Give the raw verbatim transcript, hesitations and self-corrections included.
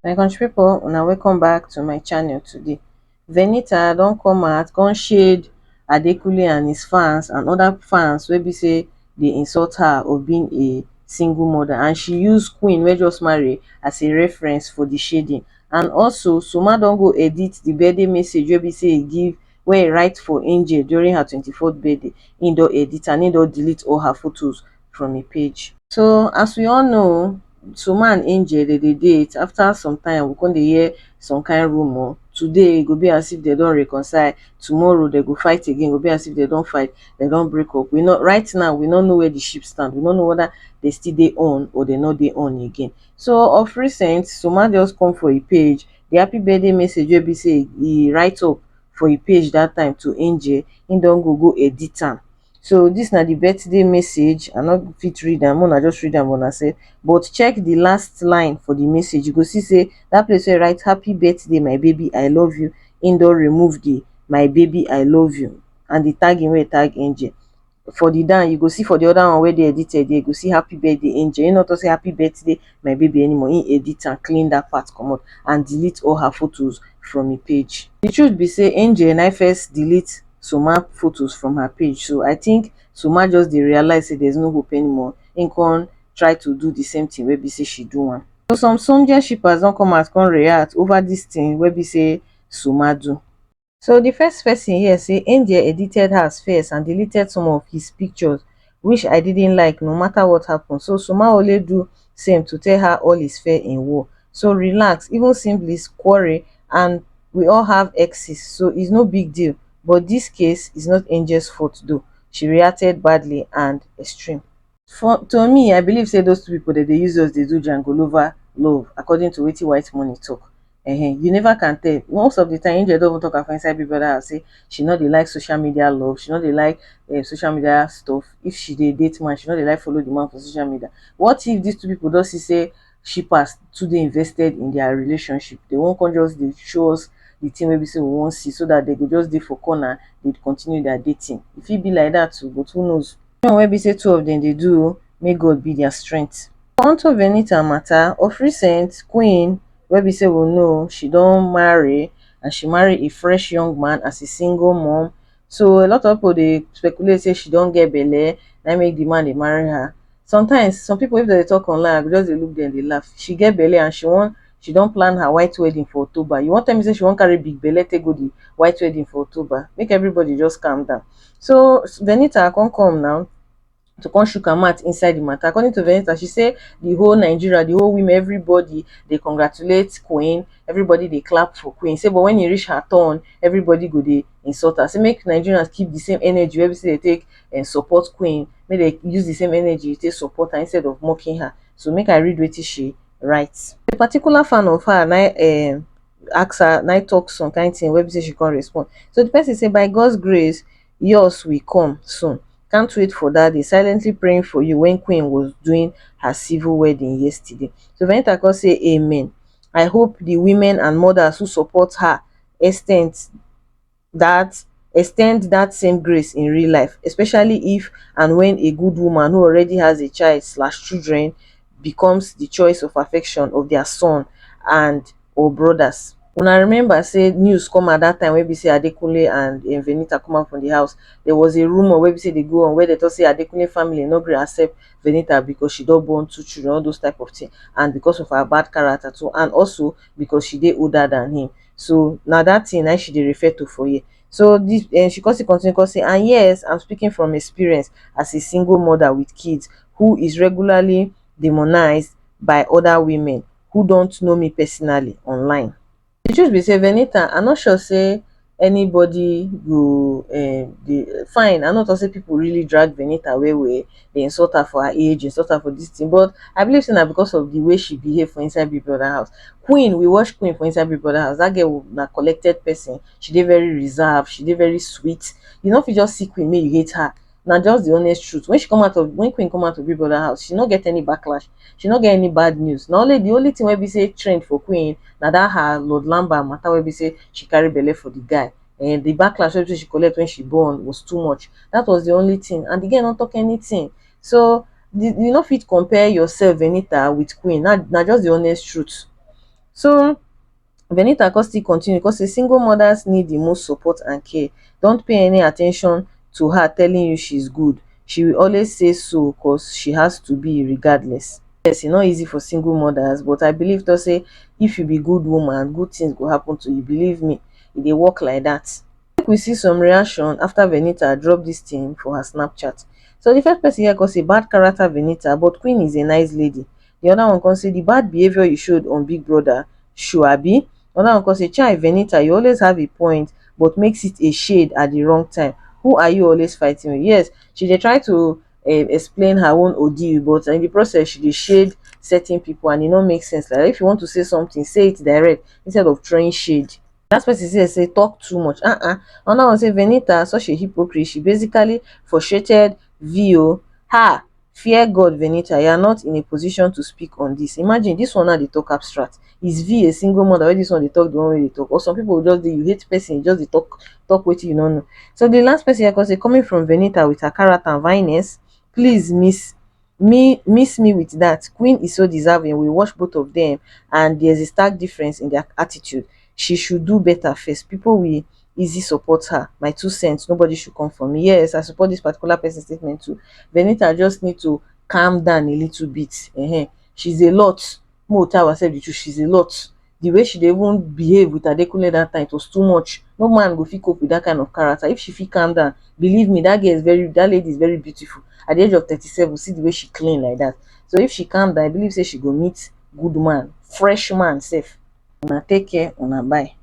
My country people, una welcome back to my channel today. Venita don come out, come shade Adekunle and his fans and other fans wey be say dey insult her of being a single mother, and she use Queen wey just marry as a reference for the shading. And also, Soma don go edit the birthday message wey be say he give, wey he write for Angel during her twenty-fourth birthday. He don edit and he don delete all her photos from a page. So as we all know, Soma and Angel, they dey date. After some time, we come dey hear some kind rumor. Today e go be as if they don reconcile, tomorrow they go fight again, go be as if they don fight, they don break up. We no, right now we no know where the ship stand. We no know whether they still dey on or they no dey on again. So of recent, Soma just come for a page. The happy birthday message wey be say he write up for a page that time to Angel, he don go go edit am. So this na the birthday message. I no fit read am, una just read am una sef. But check the last line for the message. You go see say that place wey write "Happy birthday, my baby, I love you," he don remove the "my baby, I love you" and the tagging wey tag Angel. For the down, you go see for the other one wey dey edited there, you go see "Happy birthday, Angel." He no talk say "Happy birthday, my baby" anymore. He edit and clean that part comot and delete all her photos from a page. The truth be say, Angel na first delete Soma photos from her page. So I think Soma just dey realize say there's no hope anymore. He come try to do the same thing wey be say she do am. So some Somjee shippers don come out come react over this thing wey be say Soma do. So the first person here say Angel edited hers first and deleted some of his pictures, which I didn't like, no matter what happened. So Soma only do same to tell her all is fair in war. So relax, even siblings quarrel and we all have exes, so it's no big deal. But this case is not Angel's fault though. She reacted badly and extreme. For, to me, I believe say those two people that they use us, they do Django Lover love, according to wetin White Money talk. Uh-huh. You never can tell. Most of the time, Angel don't even talk for inside Big Brother house. Say she not dey like social media love. She not dey like uh, social media stuff. If she dey date man, she not dey like follow the man for social media. What if these two people don't see say shippers too dey invested in their relationship? They won't come just dey show us the thing wey be say we won't see, so that they go just dey for corner, they continue their dating. If it be like that too, but who knows? One wey be say two of them dey do, make God be their strength. Unto Venita matter, of recent, Queen, wey be say we know, she don marry, and she marry a fresh young man as a single mom. So a lot of people dey speculate say she don get belle, na make the man dey marry her. Sometimes some people, if they talk online, I go just dey look them, dey laugh. She get belle and she wan, she don plan her white wedding for October. You wan tell me say she wan carry big belle take go the white wedding for October? Make everybody just calm down. So Venita come come now to come shook her mouth inside the matter. According to Venita, she say the whole Nigeria, the whole women, everybody dey congratulate Queen, everybody dey clap for Queen. Say, but when e reach her turn, everybody go dey insult her. Say make Nigerians keep the same energy wey be say they take and support Queen. Make they use the same energy take support her instead of mocking her. So make I read wetin she write. A particular fan of her na um, ask her, na talk some kind thing wey be say she come respond. So the person say, by God's grace, yours will come soon. Can't wait for that day. Silently praying for you when Queen was doing her civil wedding yesterday. So Venita come say, amen. I hope the women and mothers who support her extend that extend that same grace in real life, especially if and when a good woman who already has a child slash children becomes the choice of affection of their son and or brothers. Una remember say news come at that time wey be say Adekunle and um, Venita come out from the house. There was a rumor wey be say dey go on where they talk say Adekunle family no gree accept Venita because she don born two children, all those type of thing, and because of her bad character too, and also because she dey older than him. So na that thing na she dey refer to for here. So this, and she come still continue come say, and yes, I'm speaking from experience as a single mother with kids who is regularly demonized by other women who don't know me personally online. The truth be say, Venita, I'm not sure say anybody go uh, the fine. I'm not say people really drag Venita away where they insult her for her age, insult her for this thing, but I believe say na because of the way she behave for inside Big Brother house. Queen, we watch Queen for inside Big Brother house. That girl na collected person. She dey very reserved. She dey very sweet. You know, if you just see Queen, may you hate her. Na just the honest truth. When she come out of when Queen come out of Big Brother house, she no get any backlash. She no get any bad news. Na only the only thing wey be say trend for Queen na that her Lord Lamba matter wey be say she carry belle for the guy. And the backlash wey be say she collect when she born was too much. That was the only thing. And the girl no talk anything. So the, you no fit compare yourself, Venita, with Queen. Na na just the honest truth. So Venita come still continue come say single mothers need the most support and care. Don't pay any attention to her telling you she's good. She will always say so because she has to be regardless. Yes, e no easy for single mothers, but I believe to say if you be good woman, good things go happen to you. Believe me, e dey work like that. Make we see some reaction after Venita drop this thing for her Snapchat. So the first person here come say bad character Venita, but Queen is a nice lady. The other one come say the bad behavior you showed on Big Brother show abi. Another one come say chai Venita, you always have a point, but makes it a shade at the wrong time. Who are you always fighting with? Yes, she dey try to uh, explain her own ordeal, but in the process she dey shade certain people and e no make sense. Like if you want to say something, say it direct instead of throwing shade. Last person say say talk too much. Uh-uh. Another one say Venita, such a hypocrite. She basically frustrated V O. Ha! Fear God, Venita. You are not in a position to speak on this. Imagine this one now dey talk abstract. Is V a single mother wey this one dey talk the one wey dey talk? Or some people just dey you hate person, you just dey talk talk wetin you no know. So the last person I come say coming from Venita with her character and vineness, please miss me miss me with that. Queen is so deserving. We watch both of them and there's a stark difference in their attitude. She should do better first. People will easy support her. My two cents, nobody should come for me. Yes, I support this particular person's statement too. Venita just need to calm down a little bit. Ehen. She's a lot. Mo tell ourselves the truth, she's a lot. The way she dey even behave with Adekunle that time, it was too much. No man go fit cope with that kind of character. If she fit calm down, believe me, that girl is very that lady is very beautiful. At the age of thirty-seven, see the way she clean like that. So if she calm down, I believe say she go meet good man, fresh man sef. Una take care, una bye.